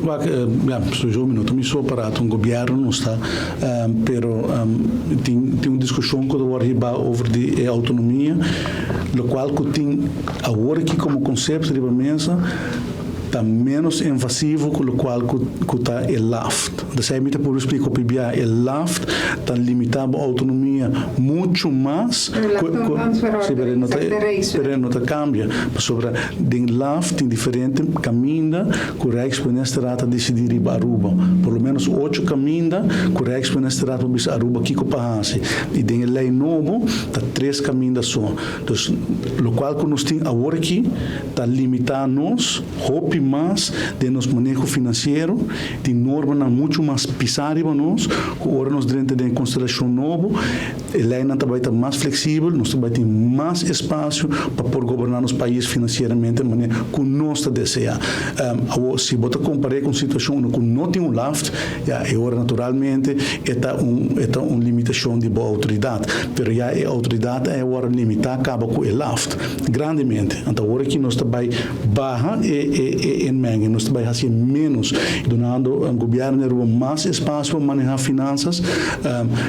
Wak, ja, sowieso mi no ta mi so para un gobierno nos ta, pero tin un discusion cu ta wordo hiba over di e autonomia, locual cu tin awor aki como concepto riba mesa ta menos invasivo cu locual cu ta e LAFT. Dus mi ta por explica pa bia e LAFT ta limita bo autonomia mucho mas. Si, pero no ta, pero no ta cambia. Sobre den LAFT tin diferente caminda cu Rijksministerraad a decidi riba Aruba. Por lo menos ocho caminda cu Rijksministerraad por bisa Aruba kico pa haci. Y den e ley nobo ta tres caminda so. Dus locual cu nos tin awor aki ta limita nos hopi mas den nos maneho financiero, tin normanan mucho mas pisa riba nos, cu ora nos drenta den constelacion nobo, e leynan tambe ta mas flexibel, nos tambe tin mas espacio pa por goberna nos pais financieramente di manera cu nos ta desea. Si bo ta compara cu un situacion cu no tin un LAFT, ja, e ora naturalmente e ta un limitacion di bo autoridad, pero ya e autoridad e ora limita caba cu e LAFT grandemente. Anto, awor cu nos tambe baha e inmenging, nos tambe haci menos, dunando e gobierno mas espacio pa maneha finanzas,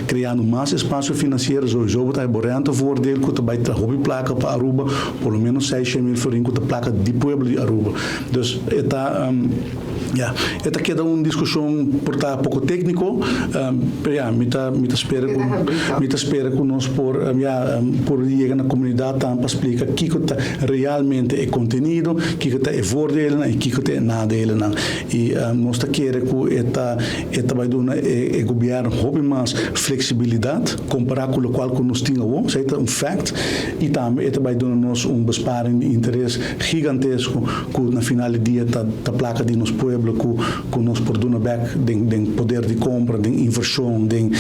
creando mas espacio financiero, sowieso ta e voordeel cu tambe ta hopi placa pa Aruba, por lo menos 600 mil florin cu ta placa di pueblo di Aruba. Dus ta ja, ta keda un discusion por ta poco tecnico, pero ja, mi ta spera cu nos por ja, por yega na comunidad pa splica kico ta realmente e contenido, kico ta e voordelen y kico ta e nadelen. Y nos ta kere cu e ta bay duna e gobierno hopi mas flexibilidad compara cu locual cu nos tin awor, esey ta un fact, y tambe e ta bay duna nos un besparing di interes gigantesco cu na final di dia ta placa di nos pueblo cu nos por duna back den poder di compra, den inversion, den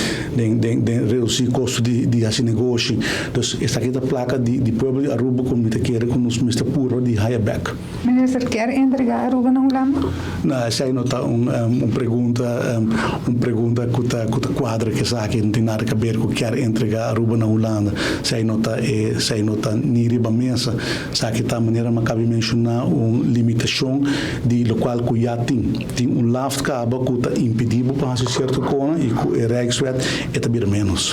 reduci costo di haci negoshi. Dus esaki ta placa di pueblo di Aruba cu mi ta kere cu nos mester purba di haya back. Minister, kier entrega Aruba na Hulanda? No, esey no ta un pregunta cu ta cuadra cu esaki no tin nada di haber cu kier entrega Aruba na Hulanda. Esey no ta ni riba mesa. Esaki ta manera mi a caba di menciona, un limitacion di locual cu ya tin. Tin un LAFT caba cu ta impedi pa haci cierto cos y cu e Rijkswet e ta bira menos.